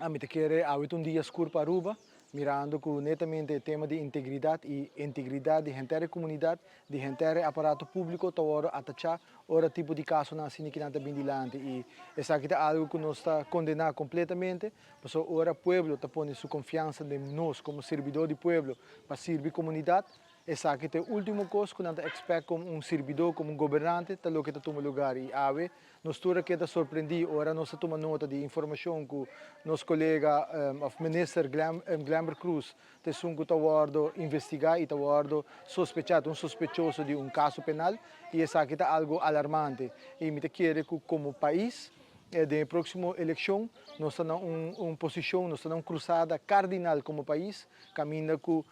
Ami ta kere awe ta un dia skur pa Aruba, mirando ku netamente e tema di integridat i integridat di henter e komunidat, di henter e aparato públiko ta wòrdu atachá ora tipo di kasonan asina kinan ta bin dilanti. I esaki ta algu ku nos ta kondená kompletamente, pasobra ora pueblo ta pone su konfiansa den nos komo sirbidó di pueblo pa sirbi komunidat, Esaki ta e ultimo kos ku nan ta ekspèkt komo un sirbidó, komo un gobernante, ta loke ta tuma lugar. I awe nos tur a keda sorprendí ora nos a tuma nota di informashon ku nos kolega òf minister Glenbert Croes ta esun ku ta wòrdu investigá i ta wòrdu sospechá, ta un sospechoso di un kaso penal. I esaki ta algu alarmante. I mi ta kere ku komo pais Den e próksimo elekshon nos ta na un posishon, nos ta na un krusada kardinal komo pais, kaminda ku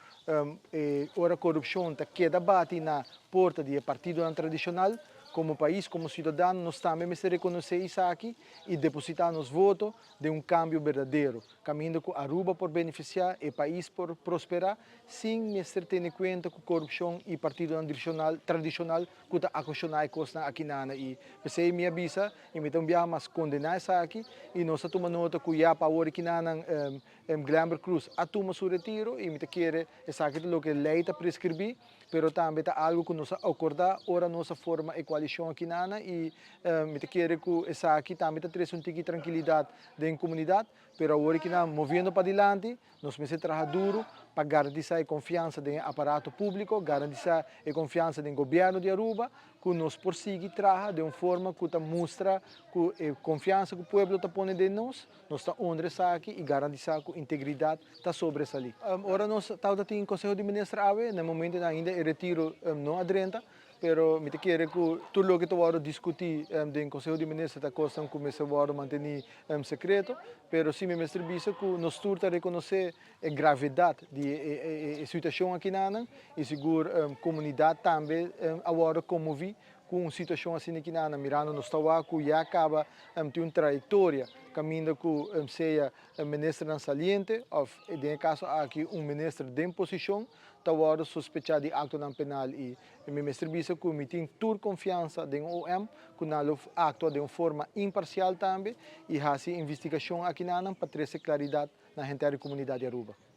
e ora korupshon ta keda bati na porta di e partidonan tradishonal, komo pais, komo siudadano nos tambe mester rekonosé esaki i depositá nos voto den un kambio berdadero, kaminda ku Aruba por benefisiá, e pais por prosperá sin mester tene kuenta ku korupshon i partidonan tradishonal ku ta akoshoná e kosnan aki nana i p'esei mi a bisa i mi ta un biaha mas kondená esaki i nos a tuma nota ku ya pa awor aki nanan Glenbert Croes a tuma su retiro i mi ta kere esaki ta loke lei ta preskribí pero tambe ta algu ku nos a akordá ora nos a forma e koalishon aki nana i mi ta kere ku esaki tambe ta trese un tiki trankilidat den komunidat pero awor aki nan moviendo padilanti Nos mester traha duru pa garantisa e konfiansa den e aparato públiko, garantisa e konfiansa den gobièrnu di Aruba, ku nos por sigui traha den un forma ku ta mustra ku e konfiansa ku pueblo ta pone den nos, nos ta honra esaki i garantisa ku integridat ta sobresalí. Ora nos tabata tin Konseho di Minister awe, na e momentonan ainda e retiro no a drenta, Pero mi ta kere ku tur loke ta wòrdu diskutí den Konseho di Minister ta kosnan ku mester wòrdu mantení sekreto. Pero si mi mester bisa ku nos tur ta rekonosé e gravedat di e situashon akinanan i sigur komunidat tambe a wòrdu konmoví ku un situashon asina akinanan mirando nos ta wak ku ya kaba tin un trayektoria kaminda ku sea ministernan saliente òf den e kaso aki un minister den posishon ta wòrdu sospechá di aktonan penal i mi mester bisa ku mi tin tur konfiansa den OM ku nan lo aktua den un forma imparsial tambe i hasi investigashon akinanan pa trese klaridat na henter di komunidat di Aruba.